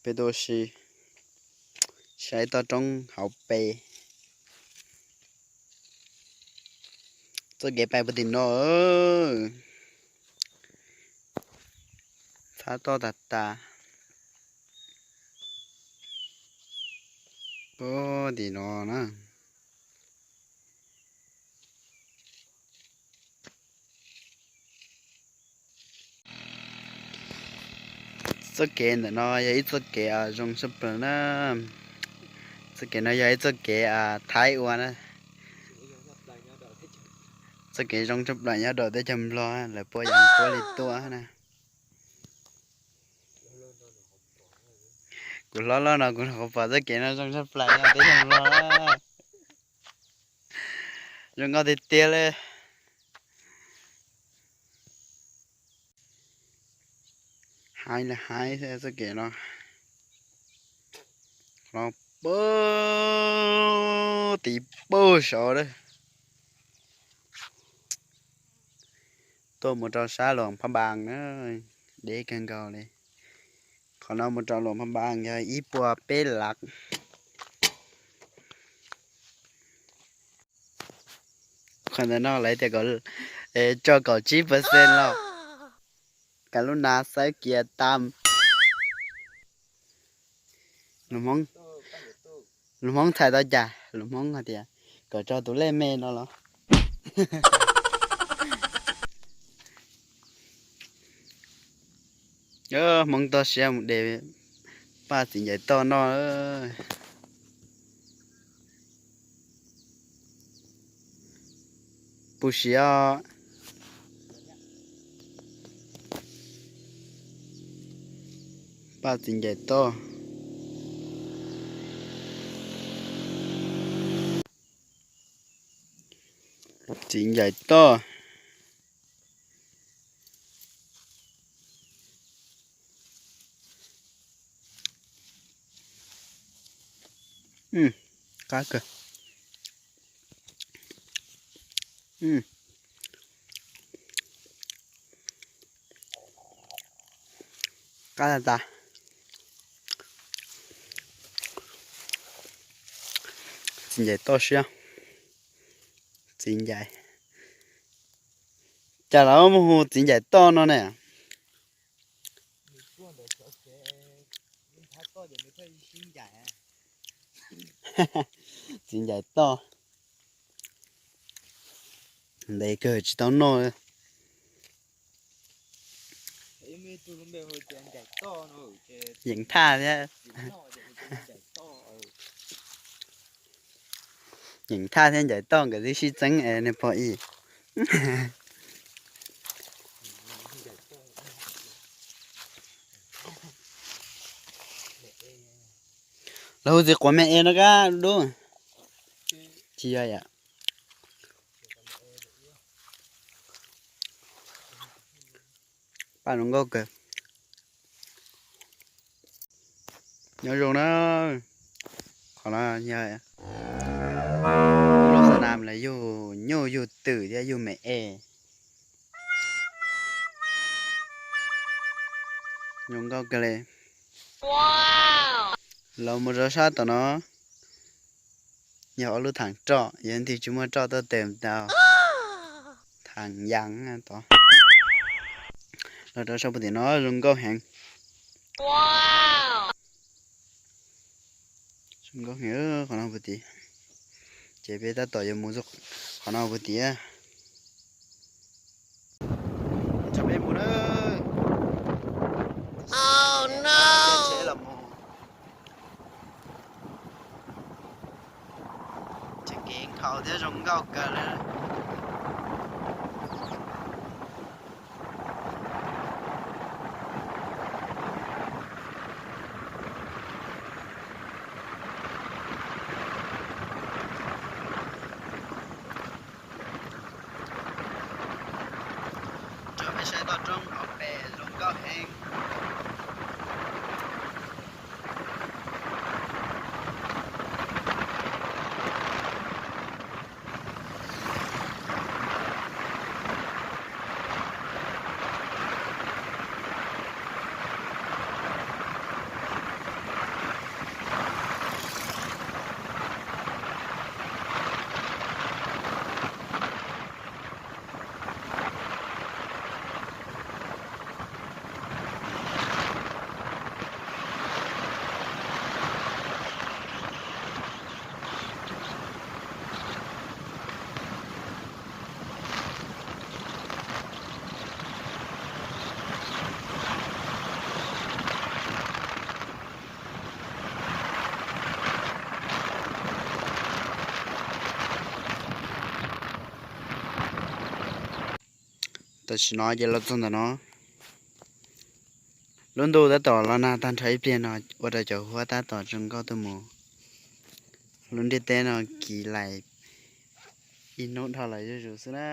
Peb tuaj si saib toj roob hauv pes. Txoj kev pais puag tim no, txhab toj tas tas. Puag tim no na. Txoj kev ntawm no yog ib txoj kev zoo tshaj plaws na. Txoj kev no yog ib txoj kev Thaib ua na. Txoj kev zoo tshaj plaws nyob rau teb chaws Nplog, lawv puab yeej puab li tuaj na. Kuv hlob loj no kuv nyuam qhuav pom txoj kev no zoo tshaj plaws nyob teb chaws Nplog. Zoo nkauj tiag tiag li. Haib li haib xwb txoj kev no. Qhov no puag tim puag saud lawm. Tuaj mus rau sab Luam Phab Npas na, deb kawg nkaus li. Qhov no mus rau Luam Phab Npas yog ib puas peb lav. Qhov ntawm no lawv tias tso kaum tsib percent los, kav lub nav xawb kiag tam. Lus Hmoob txhais tau cas? Lus Hmoob hais tias kom tso tus lej me no los. Hmoob toj siab mus de paj txiv ncaim toj noj. Puj siv os. Paj txiv ncaim toj. Txiv ncaim toj. Qab kawg. Qab tas tas. Txiv ncaim toj siab. Txiv ncaim. Cas lawv muaj hu txiv ncaim toj no ne? Txiv ncaim toj. Ntev kawg tsis tau noj. Yeem thaj thiab. Yeem thaj thiab ncaim toj nkawd twb sib txeeb es nws pom ib. Lawv hu txiv quav me es no kab dub. Tsis yog yom. Paj zoo nkauj kawg. Nyob zoo na. Qhov no yog lub xab nas lawv yug nyuj yug twm thiab yug me es. Zoo nkauj kawg li. Los mus rau sab tom no. Yog ob lub thaam roj, yog ntwg tsis muaj roj tuaj tes tau. Thaam yas tod. Los rau sab puag tim no zoo nkauj heev. Zoo nkauj heev qhov no puag tim. Ces peb tab tom yuav mus qhov no puag tim. Tso peb mus na. Tsheb los mus. Tseem kev nkhaus thiab zoo nkauj kawg li. Rau peb saib toj roob hauv pes zoo nkauj heev. Tam sim no ces los txog ntawm no, lub ntuj tab tom los nag tag nrho ib pliag no, ua rau cov huab tab tom zoo nkauj tuaj mus. Lub ntiaj teb no kiv lais ib hnub dhau lawm zuj zus xwb na.